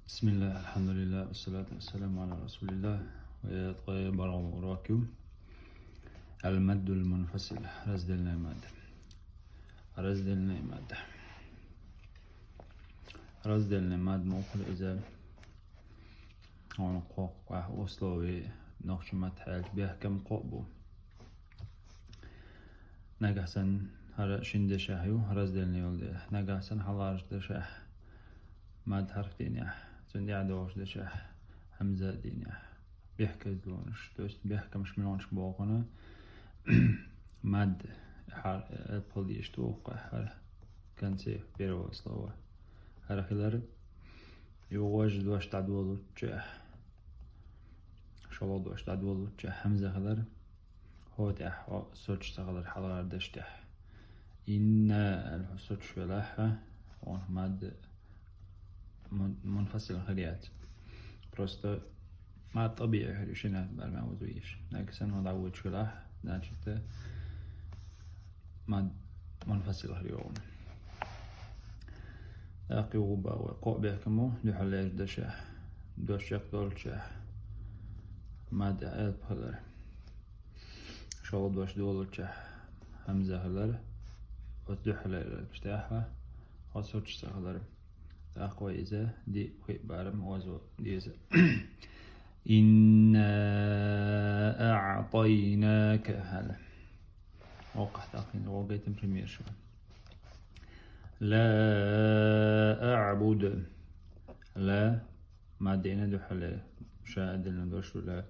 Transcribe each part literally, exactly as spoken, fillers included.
بسم الله، الحمد لله، والصلاة والسلام على رسول الله. ويا طيب، برغم وراكم. المد المنفصل، раздельная мадда. Раздельная мадда. Раздельная мадда мухул иза. Он кхокъ условие нохчи мадд хьалча бехкам кхоъ бу. Нагахь санна хӀара шин дешахь ю, раздельный йолу де. Нагахь санна хьалхарчу дешахь мадд хьарф дийнехь, цуьнан тӀаьхьа догӀучу дешахь хьамза дийнехь. Бехказлонаш, то есть бехкамаш муьлханаш бохуна, мадд хьар-, элп хила дезаш ду, кху хьара конце первого слова. ХӀара хилар, юха важа дош дӀадолуччехь, шолгӀа дош дӀадолуччехь хьамза хилар, хӀо тӀехь хьо соцуш ца хилар хьалхара даш тӀехь. Инна аьлла хьо соцуш велахь, хьо мадд мун-, мунфасил хир яц. Просто мадд тӀабиъи хир ю, шина бара ма вузу йиш. Нагахь санна хьо дӀавоьдуш велахь, значит, мадд мунфасил хир ю хьуна. ТӀаккха юха бан вай кхоъ бехкам бу дуьхьал лежа дашехь, дош чекхдолчехь мадд элп хилар. ШолгӀа дош долучехь хьамза хилар, оцу дуьхьал лежачу тӀехь хьо соцуш ца хилар. ТӀаккха вай иза диъ, пхиъ барам озо деза. Инна аътайнака хьала. Воккхахь тӀаккха хӀинца вогайтина примерш. Ла аъбуду. Ла мадд дина дуьхьал лежа, ша а дина дош ду ла.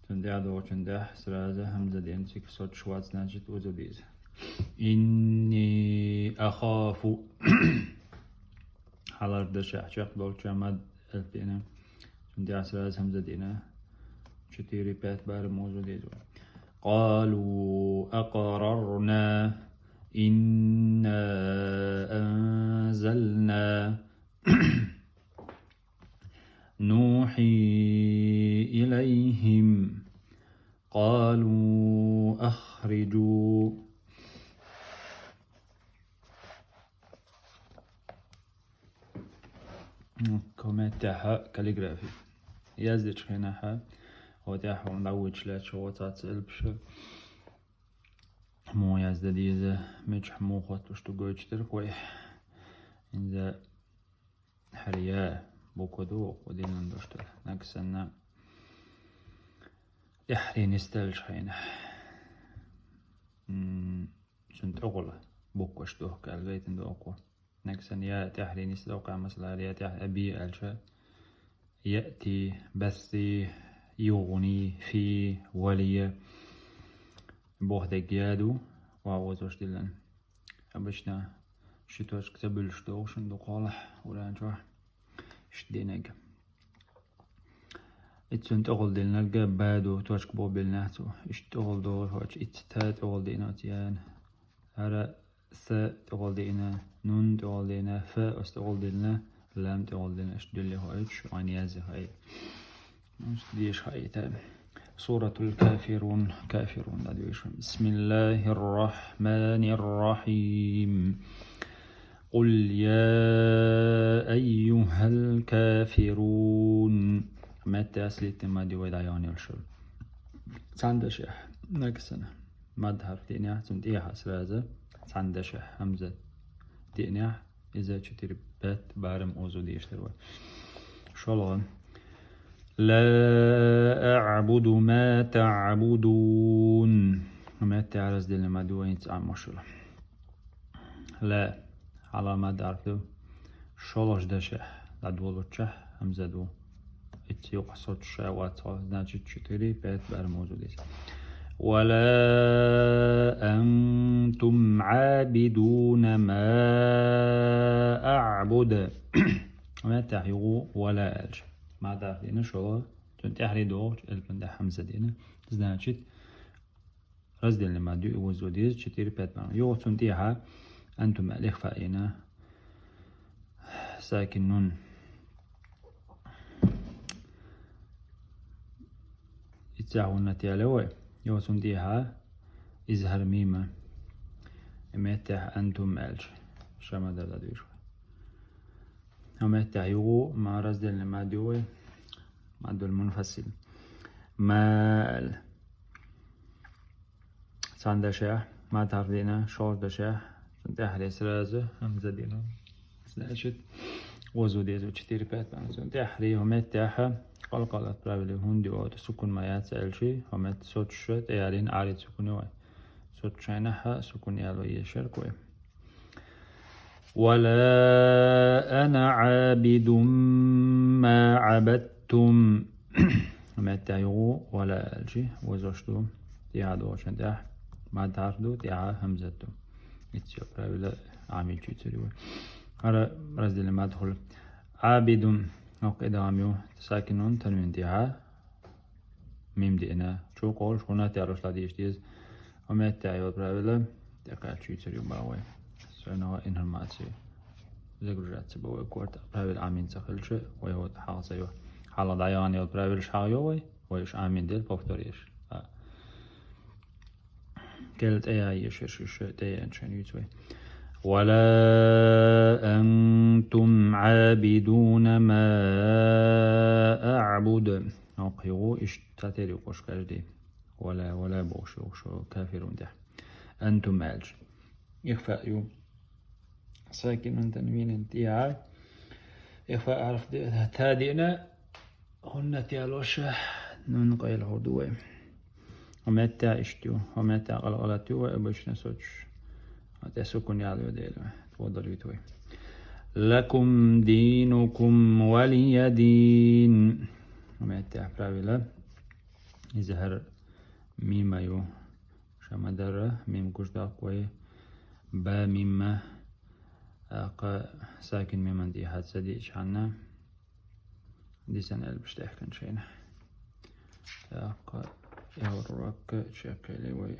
Цуьнан тӀаьхьа догӀучун тӀехь сразу хьамза дина, цига соцуш вац, значит, вузу деза. Инни ахафу. Хьалхара дашехь чекхдолчу мадд элп дина. Цуьнан тӀаьхьа сразу хьамза дина. Четыре-пять барам вузу деза. Къалу акърарна, инна анзална, нухьи илайхим, къалу ахриджу. Комментехь каллиграфи. Яздечу хенахь, хӀо тӀехь хьуна дӀавоьдуш лаьтташ хӀо цхьацца элпаш. Муха язда деза, мичахь муха хоттуш ду гойтуш дерг вай. ХӀинца хӀара я буква ду, кху динан дош дара. Нагахь санна тӀаьххьара нисделлачу хенахь. М, цуьнан тӀехула букваш дохку аьлла гайтина дохку. Нагахь санна я тӀаьххьара нисдоккху, масала, я тӀаьхьа аби аьлча, яъти, басси, югӀни, фи, валия. Боху дерг я ду, ва озош диллина. Обычно ши точка ца буьллуш догӀу шуна дукхахьолахь Къуръан чохь. Иштта динарг. Иццун тӀехула диллинарг ба ду, точка бо биллинехь цо. Иштта тӀехула догӀу хьоьчу, иццу та тӀехула дина оцу яна. ХӀара са тӀехула дина, нун тӀехула дина, фа оцу тӀехула диллина, лам тӀехула дина. Иштта дуьллий хьоьчу, вайн язде хаий. Иштта деша хаийта. Суратул Кафирун, Кафирун дӀадоьшу. Бисмиллахир Рахманир Рахим. Къул я айюхал кафирун. Метта аслиттина мадди вай дӀайогӀун йолуш. Цхьана дашехь, нагахь санна мадд хьарф диънехь, цунна тӀехьа сразу цхьана дашехь хьамза диънехь, иза четыре-пять барам озо дезаш дара вай. ШолгӀа. Ла аъбуду ма таъбудун. Метта раздельный мадд вай хӀинца Ӏамош йолу. Ла, хьалха мадд хьарф ду. ШолгӀачу дашехь дӀадолуччехь хьамза ду. Иццу юкъа соцуш ша вац хьо, значит, четыре-пять барам озо деза. Ва ла антум Ӏабидуна ма аъбуду. Метта юха ва ла аьлча. Мадд хьарф дина шолгӀа, цунна тӀаьххьара догӀучу элпана тӀехь хьамза дина. Значит, раздельный мадд ю, и вузо деза четыре-пять барам. Юха цунна тӀехьа антум аьлла ихфа йина. Сакин нун. Иццехь гӀуннат яле вай. Юха цунна тӀехьа изхар мима. И меттехь антум аьлча. Ша мадд дӀадоьшу. ХӀама меттехь югӀу, ма раздельный мад ю вай. Маддул мунфасил. Мал. Цхьана дашехь, мад хьарф деана, шолгӀа дашехь, цунна тӀаьхьа сразу хӀамза деана. Значит, озо деза четыре-пять бан. Цунна тӀаьхьа хӀама меттехь, къалкъалат правило хӀунда йоагӀу, сукун ма яц аьлча, хӀама метта соцуш тӀеялийна Ӏарид сукун ю вай. Соцучу хенахь сукун яло езаш яра вай. ولا أنا عابد ما عبدتم. ХӀама меттехь югӀу, ولا аьлча, озош ду, тӀехьа долчун тӀехь, мад хьарф ду, тӀехьа хӀамзат ду. Иццо правило Ӏамийча йийцар ю вай. ХӀара раздельный мад хуьлу. Ӏабидун, хӀокху идгӀам ю, сакин нун танвин тӀехьа, мим деана. Чу кхолуш, гӀуннат ялош ладийша деза. ХӀама меттехь йолу правило, тӀекхаьчча йийцар ю бан вай. Сайна информация. Загружаться бан вай корта. Правило Ӏамийна ца хилча, вай хӀокху хьалха ца йо. Хьалха дӀаяхана йолу правилаш хьалха йо вай, вай уьш Ӏамийна дела повторишь. А. Кел тӀеяйеш уьш, уьш тӀеяьнчун йийца вай. ولا أنتم عابدون ما أعبد. ХӀокху югӀу иштта цхьатерра ю кхуш каждый. Вала, вала бохуш ю шу кафирун тӀехь. Антум аьлча. Ихфа ю. Сакинун танвинан тӀехьа. Ихфа хьарф де-, та деана, гӀуннат ялош, нун къайлахур ду вай. ХӀама меттехь иштта ю, хӀама меттехь къалкъалат ю вай обычно соцуш. ТӀе сукун яло дела, тхо далуьйту вай. لكم دينكم ولي دين. ХӀама меттехь правило. Иза хӀара мима ю. Ша ма-дарра, мим гуш доккху вай. Ба мима. ТӀаккха сакин миман тӀехьа ца диъчхьана, дисина аьлла беш даьхкина шайна. ТӀаккха эгӀар рокка чекхъели вай.